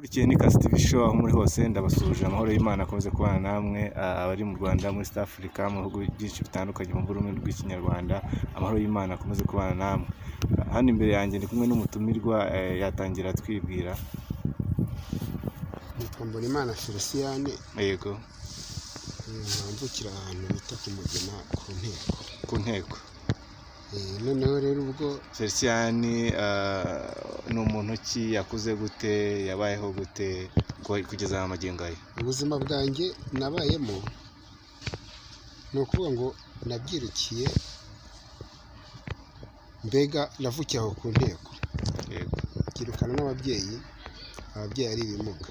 Ukurikiye ni Kasi TV Show, aho muri hose ndabasuhuje. Amahoro y'Imana akomeze kubana namwe, abari mu Rwanda, muri South Africa, mu bihugu byinshi bitandukanye mu rurimi rw'Ikinyarwanda. Amahoro y'Imana akomeze kubana namwe. Hano imbere yanjye ndi kumwe n'umutumirwa, yatangira twibwira. Nitwa Mbonimana Felicien. Nkambukira ahantu bita ku Mugina ku Nteko. Ku Nteko. Noneho rero ubwo Felicien ni umuntu ki? Yakuze gute? Yabayeho gute kugeza magingo aya? Ubuzima bwanjye nabayemo, ni ukuvuga ngo nabyirukiye, mbega navukiye aho ku Nteko, byirukana n'ababyeyi, ababyeyi ari ibimuga.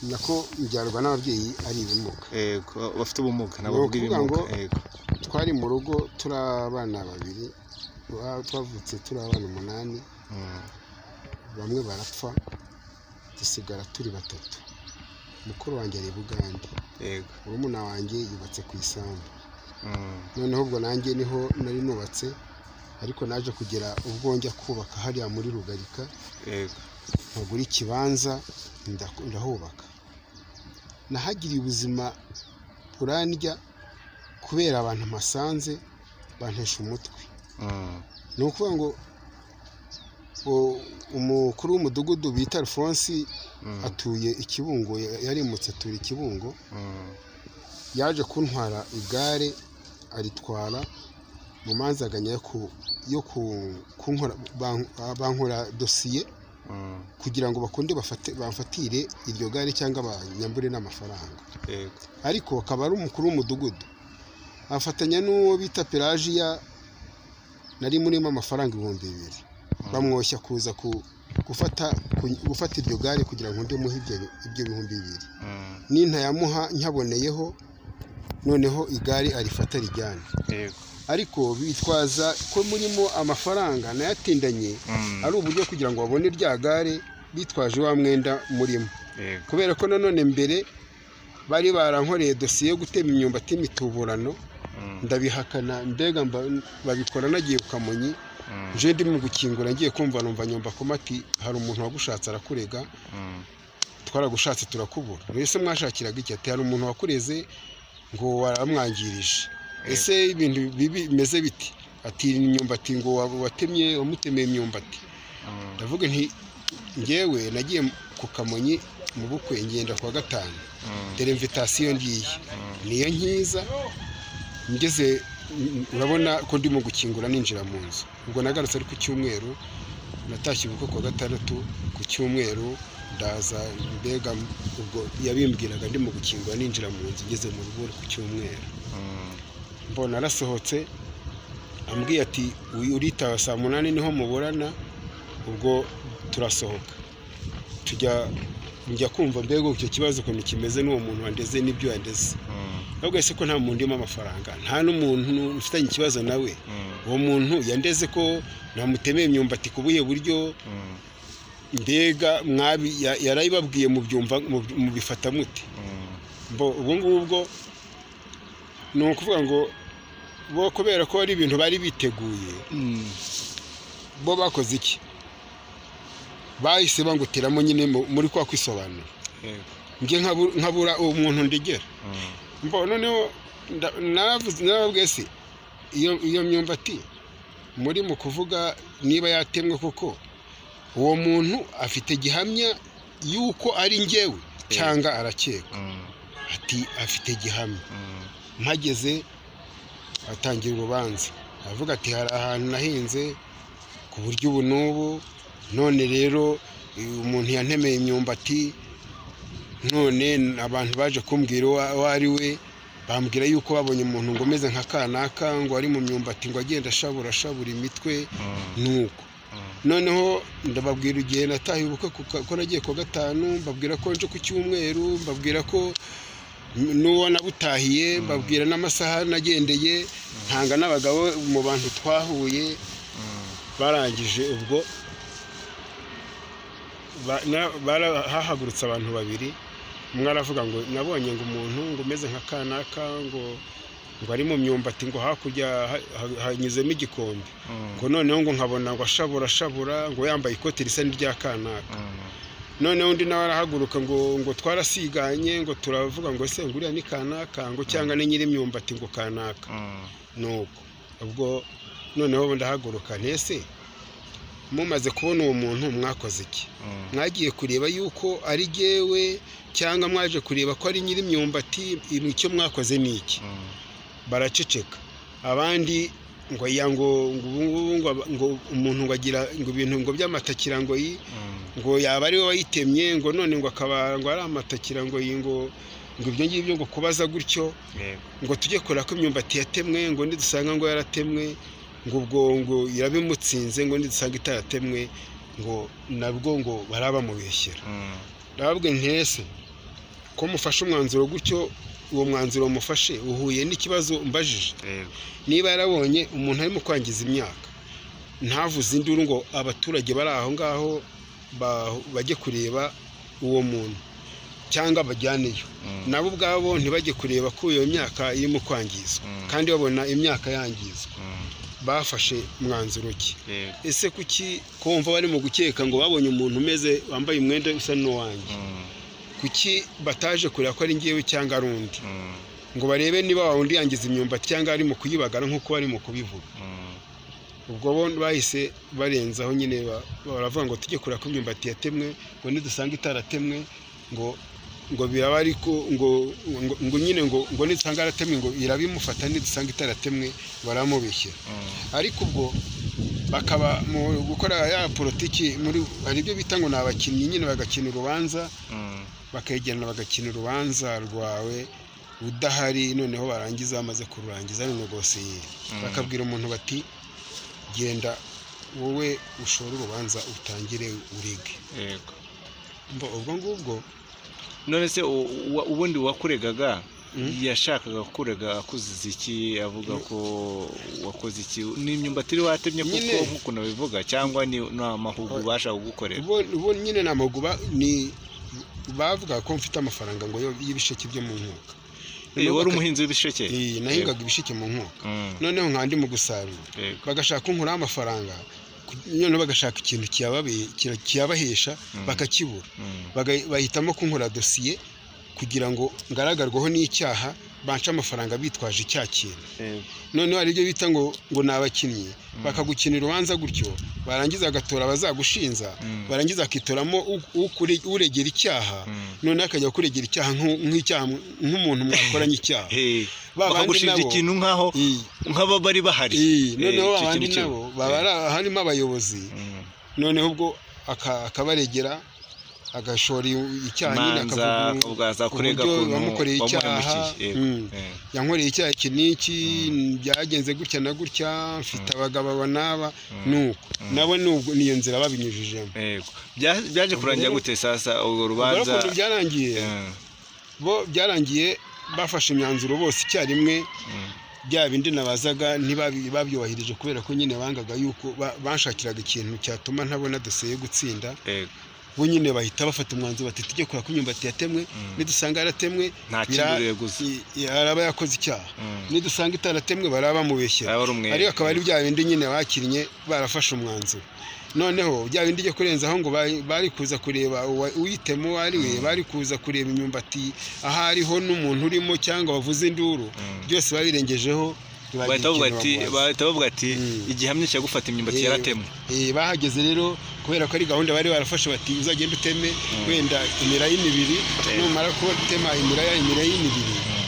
Nako mbyarwa n'ababyeyi ari ibimuga. Yego, bafite ubumuga nabo Ni bavuga ukuvuga ibimuga. ngo twari mu rugo turi abana babiri, twavutse turi abana umunani, bamwe barapfa, dusigara turi batatu. Mukuru wanjye ari i Bugande, murumuna wanjye yubatse ku isambu. Noneho ubwo nanjye niho nari nubatse, ariko naje kugera ubwo njya kubaka hariya muri Rugarika, nkagura ikibanza, ndahubaka. Nahagiriye ubuzima burandya kubera abantu mpasanze bantesha umutwe. Ni ukuvuga ngo umukuru w'umudugudu bita Alphonse atuye i Kibungo, yarimutse atura i Kibungo. Yaje kuntwara igare, aritwara mu manzaganya yo kunkora, bankora dosiye kugira ngo bakunde bafate, bamfatire iryo gare cyangwa banyambure n'amafaranga. Ariko akaba ari umukuru w'umudugudu, afatanya n'uwo bita Pelagiya, nari murimo amafaranga 2000, bamwoshya kuza gufata iryo gare kugira ngo undi muhe ibyo 2000. Nintayamuha nyaboneyeho, noneho igare arifata rijyane. Ariko bitwaza ko murimo amafaranga nayatindanye, ari uburyo kugira ngo babone rya gare, bitwaje wa mwenda murimo. Kubera ko nanone mbere bari barankoreye dosiye yo gutema imyumbati y'imituburano, ndabihakana. Mbega babikora nagiye ku Kamonyi, nje ndimo gukingura, ngiye kumva numva nyumva ati: "Hari umuntu wagushatse arakurega." "Twaragushatse turakubura." "Mbese mwashakiraga iki?" Ati: "Hari umuntu wakureze ngo waramwangirije." "Ese ibintu bibi bimeze biti?" Ati: "Imyumbati ngo watemye, wamutemeye imyumbati." Ndavuga nti: "Ngewe nagiye ku Kamonyi mu bukwe, ngenda kuwa gatanu, dore invitation ngiye niyo nkiza ngeze, urabona ko ndimo gukingura ninjira mu nzu." Ubwo nagarutse ari ku cyumweru, natashye ubukwe kuwa gatandatu, ku cyumweru ndaza. Mbega ubwo yabimbwiraga ndimo gukingura ninjira mu nzu, ngeze mu rugo ku cyumweru, mbona arasohotse, ambwiye ati: "Uritaba saa 8 niho muburana." Ubwo turasohoka tujya, njya kumva mbega icyo kibazo ukuntu kimeze n'uwo muntu wandeze n'ibyo yandeze. Ahubwo ese ko nta muntu ndimo amafaranga, nta n'umuntu mfitanye ikibazo nawe, uwo muntu yandeze ko namutemeye imyumbati ku buhe buryo? Mbega mwabi yarayibabwiye mubyumva, mubifata mute? Mbo ubwo ngubwo ni ukuvuga ngo bo kubera ko ari ibintu bari biteguye, bo bakoze iki? Bahise bangutiramo nyine muri kwa kwisobanura, njye nkabura uwo muntu ndegera. Mbo noneho naravuze, narababwiye: "Se iyo myumbati muri mu kuvuga niba yatemwe koko, uwo muntu afite gihamya yuko ari njyewe cyangwa arakeka?" Ati: "Afite gihamya." Mpageze atangira urubanza, aravuga ati: "Hari ahantu nahinze ku buryo ubu n'ubu, none rero umuntu yantemeye imyumbati, none abantu baje kumbwira uwo ari we, bambwira yuko babonye umuntu ngo umeze nka kanaka, ngo ari mu myumbati, ngo agenda ashabura ashabura imitwe." Nuko noneho ndababwira igihe natahiye ubukwe, ko nagiye kuwa gatanu, mbabwira ko nje ku cyumweru, mbabwira ko n'uwo nabutahiye, mbabwira n'amasaha nagendeye, ntanga n'abagabo mu bantu twahuye. Barangije ubwo hahagurutse abantu babiri. Umwe aravuga ngo: "Nabonye ngo umuntu ngo umeze nka kanaka ngo ari mu myumbati, ngo hakurya hanyuzemo igikombe, ngo noneho ngo nkabona ngo ashabura ashabura, ngo yambaye ikoti risa n'irya kanaka." Noneho undi nawe arahaguruka ngo twarasiganye, ngo turavuga ngo ese ngo uriya ni kanaka, ngo cyangwa ni nyir'imyumbati ngo kanaka. Nuko ubwo noneho ndahaguruka, ntese mumaze kubona uwo muntu mwakoze iki? Mwagiye kureba yuko ari jyewe cyangwa mwaje kureba ko ari nyir'imyumbati? Icyo mwakoze ni iki? Baraceceka. Abandi ngo ya ngo ubu ngubu ngo umuntu ngo agira ngo ibintu ngo by'amatakirangoyi, ngo yaba ari we wayitemye, ngo none ngo akaba ngo ari amatakirangoyi, ngo ibyo ngibyo ngo kubaza gutyo, ngo tujye kureba ko imyumbati yatemwe, ngo nidusanga ngo yaratemwe, ngo ubwo ngo irabimutsinze, ngo nidusanga itaratemwe ngo nabwo ngo barabamubeshyera. Ndababwira ntese ko mufashe umwanzuro gutyo, uwo mwanzuro mufashe uhuye n'ikibazo mbajije? Niba yarabonye umuntu arimo kwangiza imyaka ntavuze induru ngo abaturage bari aho ngaho bajye kureba uwo muntu cyangwa bajyaneyo, nabo ubwabo ntibajye kureba ko iyo myaka irimo kwangizwa kandi babona imyaka yangizwa, bafashe mwanzuro ki? Ese kuki kumva barimo gukeka ngo babonye umuntu umeze wambaye umwenda usa n'uwanjye, kuki bataje kureba ko ari ngewe cyangwa ari undi, ngo barebe niba wa wundi yangiza imyumbati cyangwa ari mu kuyibagara nk'uko bari mu kubivuga? Ubwo bo bahise barenzaho nyine, baravuga ngo tujye kureba ko imyumbati yatemwe, ngo nidusanga itaratemwe ngo biraba, ariko ngo nyine ngo nidusanga yaratemwe ngo irabimufata, nidusanga itaratemwe baramubeshyera. Ariko ubwo bakaba mu gukora ya politiki muri hari ibyo bita ngo ni abakinnyi nyine, bagakina urubanza, bakegerana bagakina urubanza rwawe udahari, noneho barangiza bamaze kururangiza runogoseye, bakabwira umuntu bati genda wowe ushore urubanza utangire urige. Ubwo ngubwo none se ubundi wakuregaga yashakaga kurega akuziza iki? Avuga ko wakoze iki? Ni imyumbati iri watemye kuko nk'ukuntu babivuga, cyangwa ni amahugu bashaka kugukorera? Bo nyine ni amahugu, ni bavuga ko mfite amafaranga ngo y'ibisheke byo mu nkuka. Wari umuhinzi w'ibisheke? Nahingaga ibisheke mu nkuka, noneho nkandi mu gusarura bagashaka kunkuraho amafaranga, noneho bagashaka ikintu kiyabahesha bakakibura, bahitamo kunkura dosiye kugira ngo ngaragarweho n'icyaha, banca amafaranga bitwaje icya kintu. Noneho hari ibyo bita ngo ni abakinnyi, bakagukinira urubanza gutyo, barangiza bagatora abazagushinza, barangiza bakitoramo uregera icyaha, noneho akajya kuregera icyaha nk'icyaha nk'umuntu mwakoranye icyaha, bakagushinja ikintu nk'aho nk'aba bari bahari. Noneho abandi nabo baba harimo abayobozi, noneho ubwo akabaregera agashora icyaha nyine, akavuga uburyo bamukoreye icyaha, yankoreye icyaha iki n'iki, byagenze gutya na gutya, mfite abagabo aba n'aba, nuko nabo niyo nzira babinyujijemo. Byaje kurangira gute sasa urwo rubanza? Byarangiye bo byarangiye bafashe imyanzuro bose icyarimwe, bya bindi nabazaga ntibabyubahirije kubera ko nyine bangaga yuko banshakiraga ikintu cyatuma ntabona dosiye yo gutsinda. Bo nyine bahita bafata umwanzuro bati tujye kureba ko imyumbati yatemwe, nidusanga yaratemwe araba yakoze icyaha, nidusanga itaratemwe baraba bamubeshyera. Ariko akaba ari bya bindi nyine bakinnye barafashe umwanzuro. Noneho bya bindi byo kurenzaho ngo bari kuza kureba uyitemo uwo ari we, bari kuza kureba imyumbati aho ariho n'umuntu urimo cyangwa wavuze induru, byose babirengejeho. Bahita bavuga ati igihamya cyo gufata imyumbati yaratemwe. Bahageze rero kubera ko ari gahunda bari barafashe bati uzagenda uteme wenda imiraya ibiri, numara gutema imiraya ibiri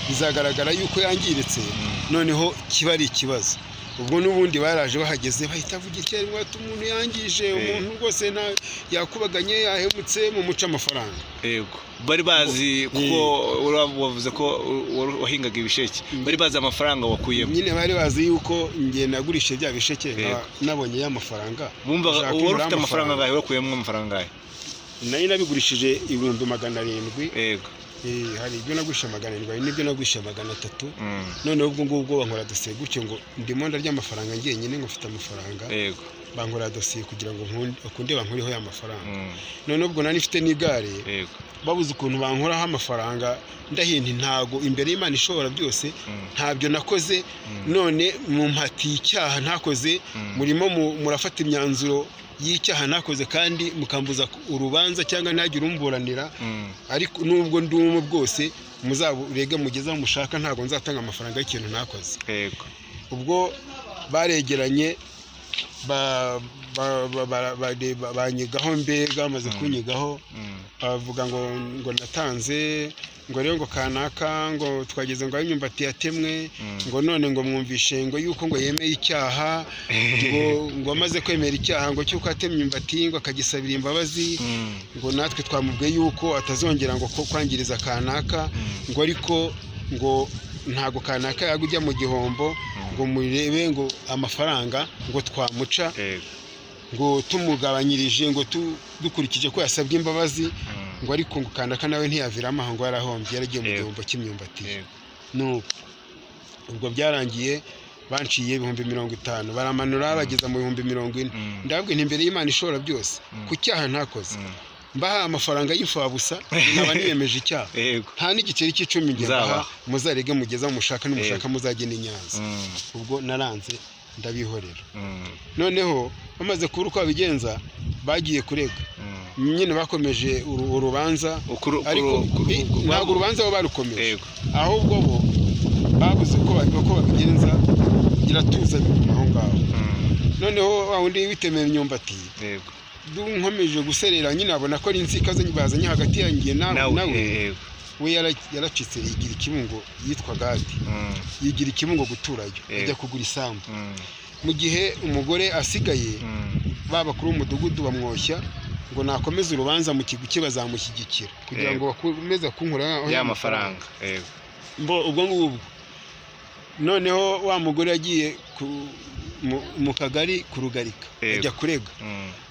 bizagaragara yuko yangiritse, noneho kiba ari ikibazo. Ubwo n'ubundi baraje bahageze bahita bavuga icyarimwe ati umuntu yangije, umuntu rwose yakubaganye, yahemutse, mu muco amafaranga. Yego, bari bazi kuko wavuze ko wahingaga ibisheke, bari bazi amafaranga wakuyemo. Nyine bari bazi yuko njye nagurishije bya bisheke nabonye ya mafaranga. Bumvaga wari ufite amafaranga angahe? Wakuyemo amafaranga angahe? Nari nabigurishije 700,000. Yego. Hari ibyo nagurisha 700, hari n'ibyo nagurisha 300. Noneho ubwo ngubwo bankora dosiye gutyo ngo ndimo ndarya amafaranga njyenyine, ngo mfite amafaranga. Yego. Bankorera dosiye kugira ngo bakunde bankureho ya mafaranga. None ubwo nari mfite n'igare, babuze ukuntu bankoraho amafaranga. Ndahinda, ntago imbere y'Imana ishobora byose, ntabyo nakoze. None mumpatiye icyaha ntakoze, murimo murafata imyanzuro y'icyaha ntakoze, kandi mukambuza urubanza cyangwa ntagire umburanira. Ariko nubwo ndi umwe bwose, muzaburege mugeze aho mushaka, ntabwo nzatanga amafaranga y'ikintu ntakoze. Ubwo baregeranye, banyigaho, mbega bamaze kunyigaho, bavuga ngo natanze, ngo rero ngo kanaka ngo twageze ngo aho imyumbati yatemwe, ngo none ngo mwumvishe ngo yuko ngo yemeye icyaha, ngo amaze kwemera icyaha ngo cy'uko yatemye imyumbati, ngo akagisabira imbabazi, ngo natwe twamubwiye yuko atazongera ngo ko kwangiriza kanaka, ngo ariko ngo ntago kanaka yagwa ujya mu gihombo, ngo murebe ngo amafaranga ngo twamuca, ngo tumugabanyirije, ngo dukurikije ko yasabye imbabazi, ngo ariko ngo kanaka nawe ntiyaviramo aho, ngo yarahombye, yaragiye mu gihombo cy'imyumbati ye. Nuko ubwo byarangiye banciye 50,000, baramanura bageza mu 40,000. Ndababwira nti imbere y'Imana ishobora byose, ku cyaha ntakoze, mbaha amafaranga y'imfabusa, nkaba niyemeje icyaha, nta n'igiceri cy'icumi njye mbaha. Nzabaha. Muzarege mugeze aho mushaka, nimushaka muzajye n'i Nyanza. Ubwo naranze, ndabihorera. Noneho bamaze kubura uko babigenza, bagiye kurega. Nyine bakomeje urubanza, ariko ntabwo urubanza bo barukomeje, ahubwo bo babuze uko babigenza, iratuza, biguma aho ngaho. Noneho wa wundi witemeye imyumbati, nkomeje guserera, nyine abona ko ari inzika bazanye hagati yanjye nawe. Nawe. Nawe we yaracitse, yigira Ikibungo, yitwa Gadi. Yigira Ikibungo guturayo, ajya kugura isambu. Mu gihe umugore asigaye, ba bakuru b'umudugudu bamwoshya ngo nakomeze urubanza mu kigwi cye bazamushyigikira, kugira ngo bakomeze kunkura ya mafaranga, yego. Mbo ubwo ngubwo noneho wa mugore yagiye mu kagari kurugarika, ajya kurega.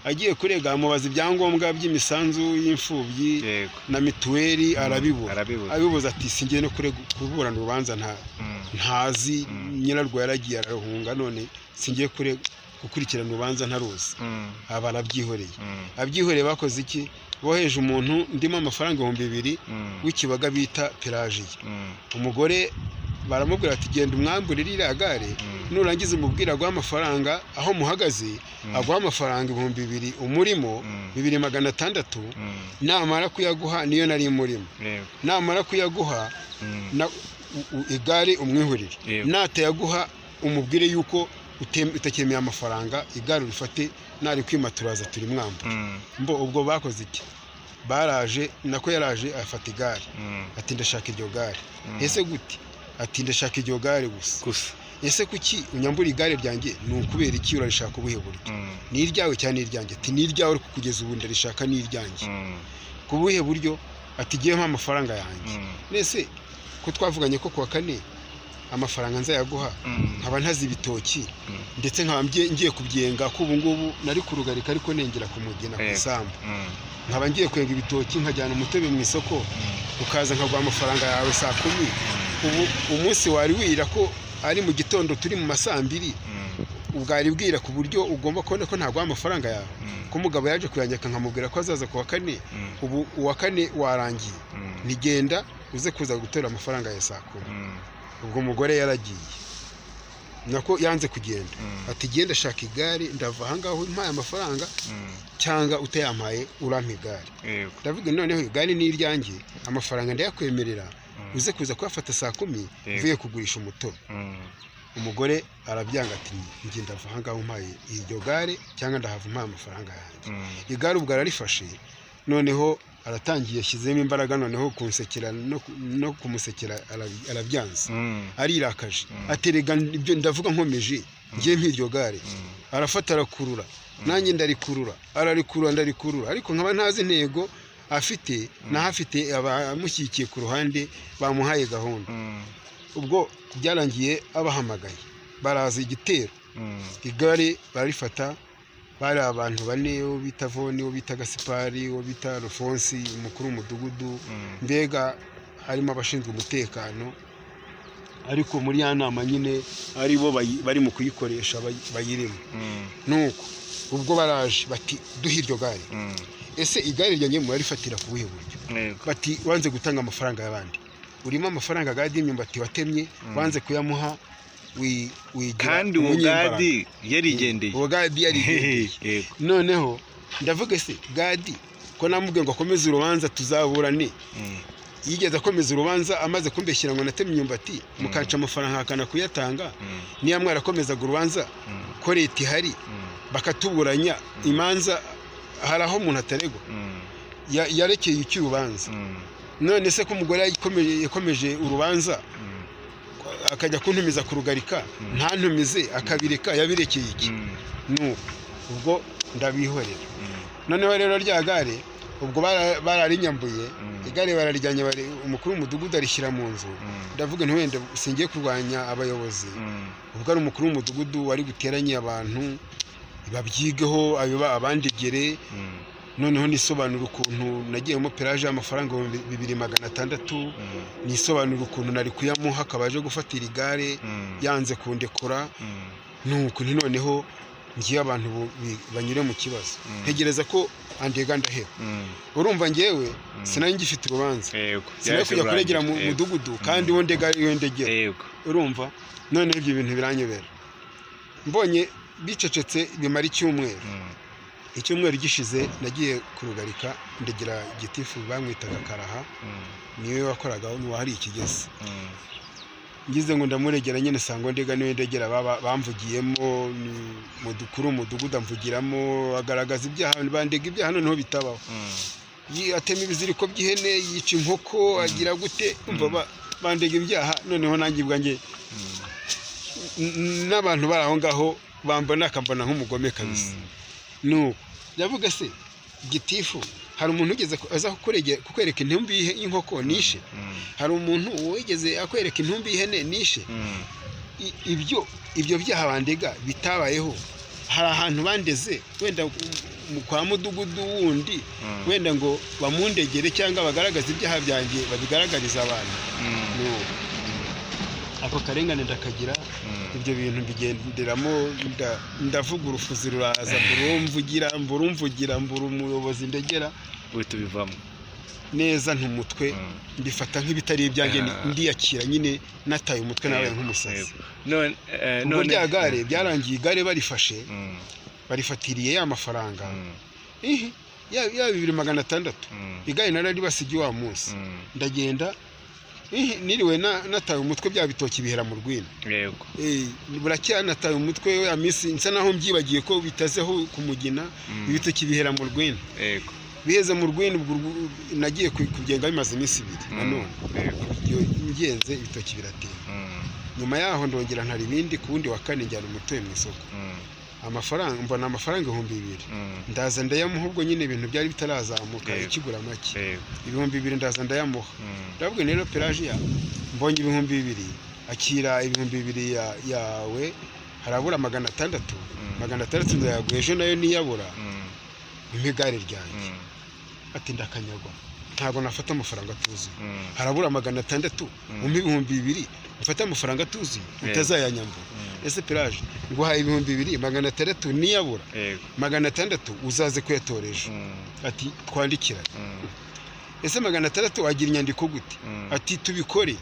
Agiye kurega, amubaza ibyangombwa by'imisanzu y'imfubyi na mituweli, arabibura. Arabibura. Abibuza, ati singiye no kurega, kuburana urubanza nta ntazi nyirarwo, yaragiye arahunga, none singiye kurega, gukurikirana urubanza ntaruzi. Aba arabyihoreye. Abyihoreye, bakoze iki? Boheje umuntu ndimo amafaranga 2000 w'ikibaga bita Pelagiye. Umugore baramubwira ati genda umwambure ririya gare, nurangiza umubwira aguhe amafaranga aho muhagaze, aguha amafaranga 2000 umurimo, 2,600. Namara kuyaguha, niyo nari murimo, namara kuyaguha, igare umwihurire. Natayaguha, umubwire yuko utakemeye amafaranga, igare urifate, nari kwima turaza turi mwambure. Mbo ubwo bakoze iki? Baraje, nako yaraje afata igare. Ati ndashaka iryo gare. Ese gute? Ati ndashaka iryo gare gusa. Gusa. Ese kuki unyambura igare ryanjye? Ni ukubera iki? Urarishaka ubuhe buryo? Ni iryawe cyane iryanjye? Ati ni iryawe, ariko kugeza ubu ndarishaka, ni iryanjye. Ku buhe buryo? Ati giye mpa amafaranga yanjye. Nese ko twavuganye ko kuwa kane amafaranga nzayaguha, nkaba ntazi ibitoki, ndetse nkaba ngiye kubyenga, ko ubu ngubu nari kurugarika ariko nengera ku mugina ku isambu, nkaba ngiye kwenga ibitoki nkajyana umutobe mu isoko, ukaza nkaguha amafaranga yawe saa 10, ubu umunsi wari wira ko ari mu gitondo, turi mu ma saa 2, ubwari bwira ku buryo ugomba kubona ko ntaguha amafaranga yawe, ko umugabo yaje kuyanyaka nkamubwira ko azaza ku wa kane, ubu uwa kane warangiye, ntigenda uze kuza gutora amafaranga ya saa 10. Ubwo umugore yaragiye, nako yanze kugenda. Ati genda shaka igare, ndava ahangaha umpaye amafaranga cyangwa utayampaye urampa igare. Ndavuga noneho igare ni iryanjye, amafaranga ndayakwemerera, uze kuza kuyafata saa 10 mvuye kugurisha umutobe. Umugore arabyanga, ati njye ndava ahangaha umpaye iryo gare cyangwa ndahava umpaye amafaranga yanjye. Igare ubwo ararifashe, noneho aratangiye yashyizemo imbaraga, noneho kunsekera no kumusekera arabyanze. Arirakaje, aterega ibyo ndavuga nkomeje, ngiye nk'iryo gare. Arafata arakurura, nanjye ndarikurura, ararikurura, ndarikurura, ariko nkaba ntazi intego afite, naho afite abamushyigikiye ku ruhande bamuhaye gahunda. Ubwo byarangiye abahamagaye, baraza igitero, igare bararifata. Bari abantu bane, uwo bita Voni, uwo bita Gasipari, uwo bita Rufonsi umukuru w'umudugudu, mbega harimo abashinzwe umutekano. Ariko muri ya nama nyine ari bo bari mu kuyikoresha bayirimo. Nuko ubwo baraje bati duhe iryo gare. Ese igare ryanjye murarifatira ku buhe buryo? Bati wanze gutanga amafaranga y'abandi, urimo amafaranga Gadi y'imyumbati watemye, wanze kuyamuha, wigira Kandi uwo umunyembaraga. Gadi yarigendeye. Uwo Gadi yarigendeye. Noneho ndavuga, ese Gadi ko namubwiye ngo akomeze urubanza tuzaburane, yigeze akomeza urubanza amaze kumbeshyira ngo natemye imyumbati, mukanca amafaranga nkakana kuyatanga? Niba mwarakomezaga urubanza, ko leta ihari, bakatuburanya imanza, hari aho umuntu ataregwa? Yarekeye iki urubanza? None se ko umugore yakomeje urubanza, akajya kuntumiza kurugarika, ntantumize, akabireka, yabirekeye iki? Nuko ubwo ndabihorera. Noneho rero rya gare ubwo bararinyambuye. Igare bararijyanye, umukuru w'umudugudu arishyira mu nzu. Ndavuga nti wenda singiye kurwanya abayobozi. Ubwo ari umukuru w'umudugudu wari buteranye abantu babyigeho, abandigere. Noneho nisobanura ukuntu nagiyemo peraje y'amafaranga 2600, nisobanura ukuntu nari kuyamuha akaba aje gufatira igare, yanze kundekura. Nuko nti noneho ngiye abantu banyure mu kibazo. Ntegereza ko andega, ndaheba. Urumva ngewe sinari ngifite urubanza, sinari kujya kuregera mu mudugudu kandi uwo ndega ariwe ndegera. Urumva noneho ibyo bintu biranyobera, mbonye bicecetse bimara icyumweru. Icyumweru gishize nagiye kurugarika, ndegera gitifu bamwitaga Karaha, niwe wakoraga wahariye ikigezi. Ngize ngo ndamuregera nyine, sanga ndega niwe ndegera, bamvugiyemo ni mudukuru umudugudu amvugiramo, agaragaza ibyaha bandega, ibyaha noneho bitabaho. Atema ibiziriko by'ihene, yica inkoko, agira gute, umva bandega ibyaha. Noneho nanjye ubwanjye n'abantu bari aho ngaho bambona akambona nk'umugome kabisa. Nuko ndavuga, se gitifu, hari umuntu wigeze aza kukwereka intumbi y'inkoko nishe? Hari umuntu wigeze akwereka intumbi y'ihene nishe? Ibyo byaha bandega bitabayeho, hari ahantu bandeze wenda kwa mudugudu wundi, wenda ngo bamundegere cyangwa bagaragaze ibyaha byanjye, babigaragarize abantu? Nuko ako karengane ndakagira. Ibyo bintu mbigenderamo, ndavuga urufuzi ruraza, mbura uwo mvugira, mbura umvugira, mbura umuyobozi ndegera. Uhita ubivamo. Neza ntumutwe. Mbifata nk'ibitari ibyanjye, ndiyakira nyine, nataye umutwe, nabaye nk'umusazi. None Ubwo none rya gare byarangiye igare barifashe, barifatiriye ya mafaranga, ihi ya 2600. Igare nararibasigiye wa munsi. Ndagenda, ihi, niriwe nataye umutwe, bya bitoki bihera mu rwina. Burakeye nataye umutwe ya minsi, nsa naho mbyibagiye ko bitazeho kumugina. Ibitoki bihera mu rwina. Biheze mu rwina, ubwo nagiye kugenga bimaze iminsi 2. Nanone ibyo ngenze ibitoki biratemba. Nyuma yaho ndongera ntara ibindi ku wundi wa kane, njyana umutobe mu isoko. Amafaranga, mbona amafaranga 2000. Ndaza ndayamuha, ubwo nyine ibintu byari bitarazamuka, ikigura make. 2000 ndaza ndayamuha. Ndabwo rero Pelajiya, mbonye 2000, akira 2000 yawe, harabura 600. 600 ndayaguha ejo, nayo niyabura umpe igare ryanjye. Ati ndakanyagwa, ntabwo nafata amafaranga atuzuye. Harabura 600, umpe 2000 mfate amafaranga atuzuye, utazayanyambura. Ese Pelaje, nguhaye 2000, 600 niyabura, 600 uzaze kuyatora ejo. Ati twandikirane. Ese 600 wagira inyandiko gute? Ati tubikore.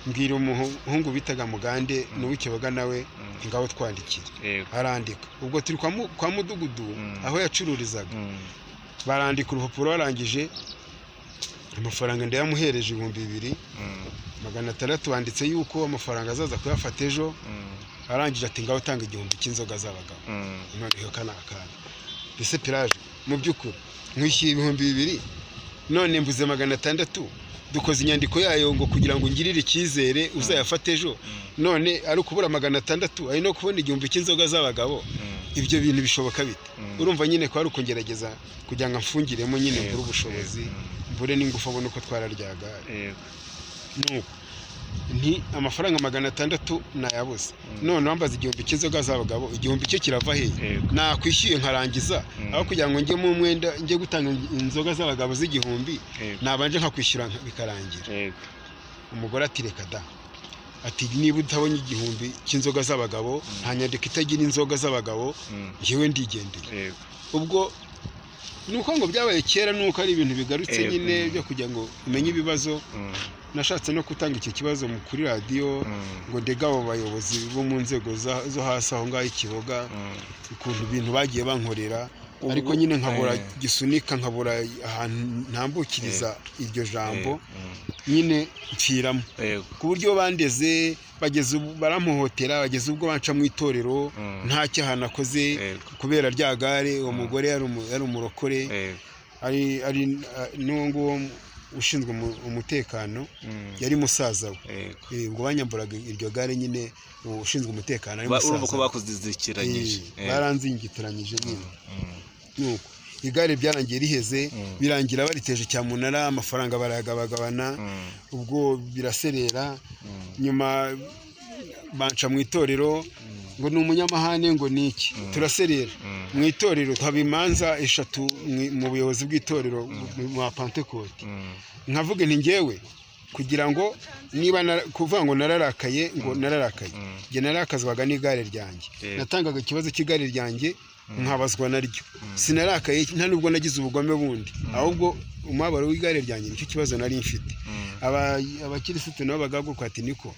Mbwira umuhungu bitaga Mugande, n'uw'ikibaga nawe, ngaho twandikire. Arandika. Ubwo turi kwa mudugudu, aho yacururizaga. Barandika urupapuro, barangije amafaranga ndayamuhereje, 2000, 600, banditse yuko amafaranga azaza kuyafata ejo. Arangije ati ngaho utanga igihumbi cy'inzoga z'abagabo. Noneho aka ni akana. Mbese Pelaje, mu by'ukuri nkwishyuye 2000, none mbuze 600, dukoze inyandiko yayo ngo kugira ngo ungirire icyizere uzayafate ejo, none ari ukubura 600, ari no kubona igihumbi cy'inzoga z'abagabo. Ibyo bintu bishoboka bite? Urumva nyine ko ari ukugerageza kugira ngo amfungiremo nyine, mbure ubushobozi, mbure n'ingufu, abone uko twara rya gare. Nuko nti amafaranga 600 nayabuze, none wambaza igihumbi cy'inzoga z'abagabo, igihumbi cyo kirava hehe? Nakwishyuye nkarangiza, aho kugira ngo njye mu mwenda njye gutanga inzoga z'abagabo z'igihumbi, nabanje nkakwishyura bikarangira. Umugore ati reka da. Ati niba utabonye 1000 cy'inzoga z'abagabo, nta nyandiko itagira inzoga z'abagabo, njyewe ndigendeye. Ubwo nuko ngo byabaye kera, nuko ari ibintu bigarutse nyine byo kugira ngo umenye ibibazo. Nashatse no gutanga icyo kibazo kuri radiyo ngo ndege abo bayobozi bo mu nzego zo hasi aho ngaho i Kiboga, ukuntu ibintu bagiye bankorera, ariko nyine nkabura gisunika, nkabura ahantu ntambukiriza iryo jambo, nyine mpfiramo. Ku buryo bandeze bageze barampohotera, bageze ubwo banca mu itorero nta cyaha nakoze kubera rya gare. Uwo mugore yari umurokore, ari n'uwo nguwo ushinzwe umutekano yari musaza we. Ubwo banyamburaga iryo gare nyine, ushinzwe umutekano ari musaza. Urumva ko bakuzizikiranyije. Baranzingitiranyije nyine. Nuko igare byarangiye riheze, birangira bariteje cyamunara, amafaranga barayagabagabana, ubwo biraserera. Nyuma banca mu itorero ngo ni umunyamahane, ngo ni iki, turaserera mu itorero, haba imanza 3 mu buyobozi bw'itorero mu Pantekote. Nkavuga nti ngewe kugira ngo niba kuvuga ngo nararakaye, ngo nararakaye, njye narakazwaga n'igare ryanjye, natangaga ikibazo cy'igare ryanjye nkabazwa naryo, sinarakaye nta nubwo nagize ubugome bundi, ahubwo umubabaro w'igare ryanjye nicyo kibazo nari mfite. Abakirisitu nabo bagahaguruka ati niko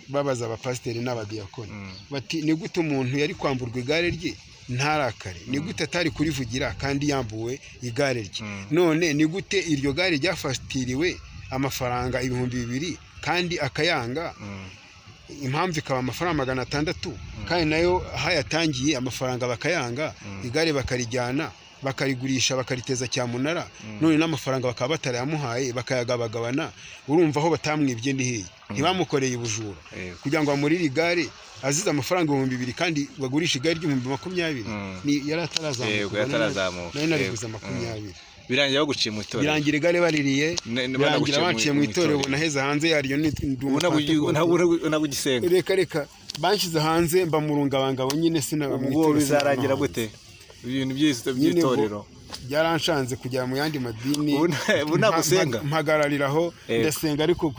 babaza abapasiteri n'abadiyakoni bati ni gute umuntu yari kwamburwa igare rye ntarakare? Ni gute atari kurivugira kandi yambuwe igare rye? None ni gute iryo gare ryafatiriwe amafaranga 2000 kandi akayanga? Impamvu ikaba amafaranga 600, kandi nayo hayatangiye amafaranga bakayanga, igare bakarijyana bakarigurisha bakariteza cyamunara, none n'amafaranga bakaba batarayamuhaye bakayagabagabana. Urumva aho batamwibye ni hehe? Ntibamukoreye ubujura kugira ngo bamurire igare azize amafaranga 2000 kandi bagurisha igare ry'ibihumbi 20. Yari atarazamuka, nari nariguze 20. Birangira baguciye mu itorero, birangira igare baririye, birangira banciye mu itorero, naheze hanze yaryo. Ntabwo ugisenga? Reka reka, banshyize hanze mba mu rungabangabo nyine. Sinaba mu itorero. Bizarangira gute ibintu by'itorero? Byaranshanze kujya mu yandi madini. Ubu ntabwo usenga? Mpagarariraho ndasenga, ariko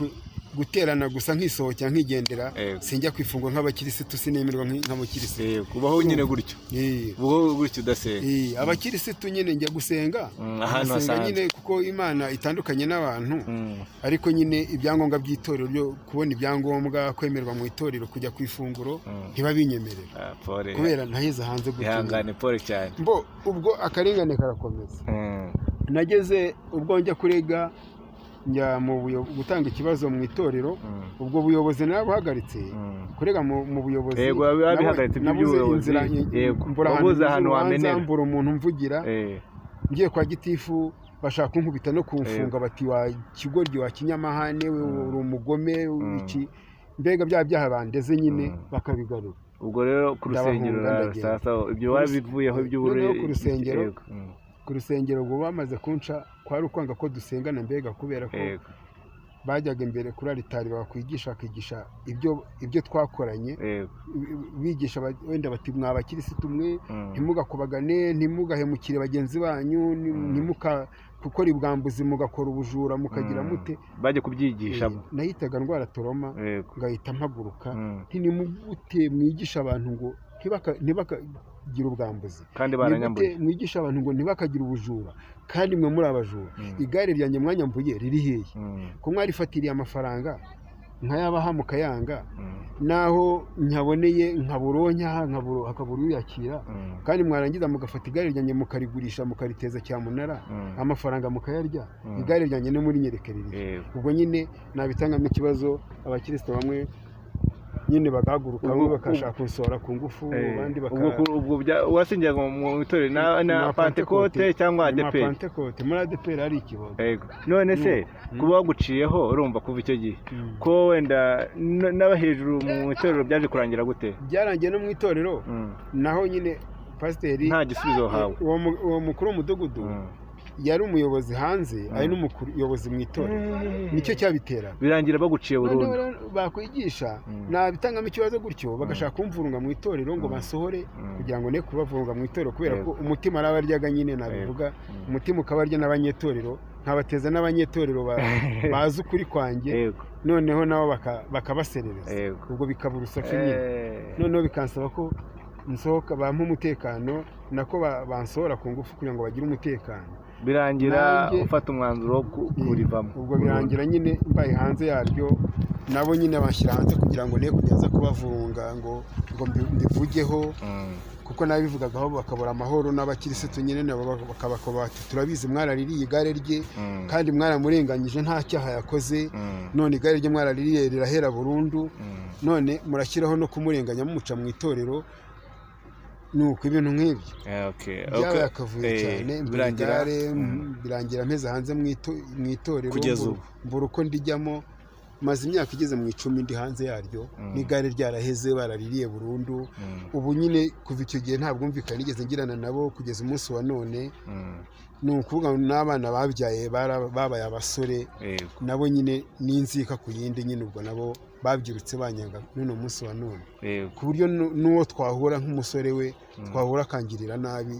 guterana gusa nkisohokera nkigendera, sinjya kwifungwa nk'abakirisitu, sinemerwa nk'abakirisitu. Kubaho nyine gutyo, ubaho gutyo udasenga. Abakirisitu nyine njya gusenga ahantu hasanzwe nyine, kuko Imana itandukanye n'abantu, ariko nyine ibyangombwa by'itorero byo kubona ibyangombwa kwemerwa mu itorero, kujya ku ifunguro ntibabinyemerera kubera ntaheze hanze gutyo. Ihangane, pole cyane. Mbo ubwo akarengane karakomeza. Nageze ubwo njya kurega, njya mu gutanga ikibazo mu itorero, ubwo buyobozi narabuhagaritse, kurega mu buyobozi. Nabuze inzira, mbura ahantu mbura umuntu mvugira. Ngiye kwa gitifu bashaka kunkubita no kumfunga, bati wa kigoryi, wa kinyamahane, uri umugome, iki, mbega bya byaha bandeze nyine bakabigarura. Ubwo rero ku rusengero sasa ibyo wabivuyeho iby'ubururu? Ku rusengero, ku rusengero ubwo bamaze kunca, kwari ukwanga ko dusengana, mbega kubera ko bajyaga imbere kuri aritari bakwigisha, bakigisha ibyo twakoranye, bigisha wenda bati mwa bakirisitu mwe, ntimugakubagane, ntimugahemukire bagenzi banyu, ntimuka gukora ibwambuzi, mugakora ubujura, mukagira mute. Bajya kubyigisha. Nahitaga ndwara toroma ngahita mpaguruka ntimugute mwigisha abantu ngo ntibakagira ubwambuzi kandi baranyambuye, mwigisha abantu ngo ntibakagira ubujura kandi mwe muri abajura. Igare ryanjye mwanyambuye riri hehe? Ko mwarifatiriye amafaranga nkayabaha mukayanga, naho nkaboneye nkaburonka hakabura uyakira, kandi mwarangiza mugafata igare ryanjye mukarigurisha mukariteza cyamunara, amafaranga mukayarya, igare ryanjye no muri nyereke riri. Ubwo nyine nabitangamo ikibazo, abakirisito bamwe nyine bagahaguruka, bamwe bakashaka kunsohora ku ngufu, abandi ubwo wasengeraga mu itorero na Pantekote cyangwa ADEPR? Pantekote, muri ADEPR ari ikibazo. None se kuba waguciyeho, urumva kuva icyo gihe ko wenda n'aba hejuru mu itorero byaje kurangira gute? Byarangiye no mu itorero naho nyine pasiteri nta gisubizo wahawe. Uwo mukuru w'umudugudu yari umuyobozi hanze, ari n'umuyobozi mu itorero, nicyo cyabitera. Birangira baguciye burundu. Bakwigisha nabitangamo ikibazo gutyo, bagashaka kumvurunga mu itorero ngo basohore, kugira ngo ne kubavurunga mu itorero, kubera ko umutima arabaryaga nyine, nabivuga umutima ukabarya n'abanyetorero nkabateza n'abanyetorero bazi ukuri kwanjye, noneho nabo bakabaserereza. Ubwo bikaba urusaku nyine. Noneho bikansaba ko nsohoka, bampa umutekano, nako bansohora ku ngufu kugira ngo bagire umutekano. Birangira ufata umwanzuro wo kurivamo. Ubwo birangira nyine mbaye hanze yaryo, nabo nyine banshyira hanze kugira ngo ne kugeza kubavurunga ngo mbivugeho, kuko nabivugagaho bakabura amahoro, n'abakirisitu nyine nabo bakabakaba bati: "Turabizi, mwaraririye igare rye, kandi mwaramurenganyije, nta cyaha yakoze. None igare rye mwaraririye rirahera burundu, none murashyiraho no kumurenganya mumuca mu itorero." Ni uko ibintu nk'ibyo byabaye akavuyo cyane. Mbura Birangira igare, birangira mpeze hanze mu itorero. Kugeza ubu. Mbura uko ndijyamo. Maze imyaka igeze mu 10 ndi hanze yaryo, n'igare ryaraheze, baraririye burundu. Ubu nyine kuva icyo gihe nta bwumvikane nigeze ngirana nabo kugeza umunsi wa none. Ni ukuvuga ngo n'abana babyaye babaye abasore, nabo nyine n'inzika ku yindi nyine. Ubwo nabo babyirutse banyanga n'uno munsi wa none, ku buryo n'uwo twahura nk'umusore we twahura akangirira nabi.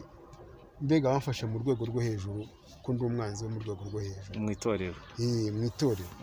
Mbega bamfashe mu rwego rwo hejuru, ko ndi umwanzi wo mu rwego rwo hejuru. Mu itorero. Mu itorero.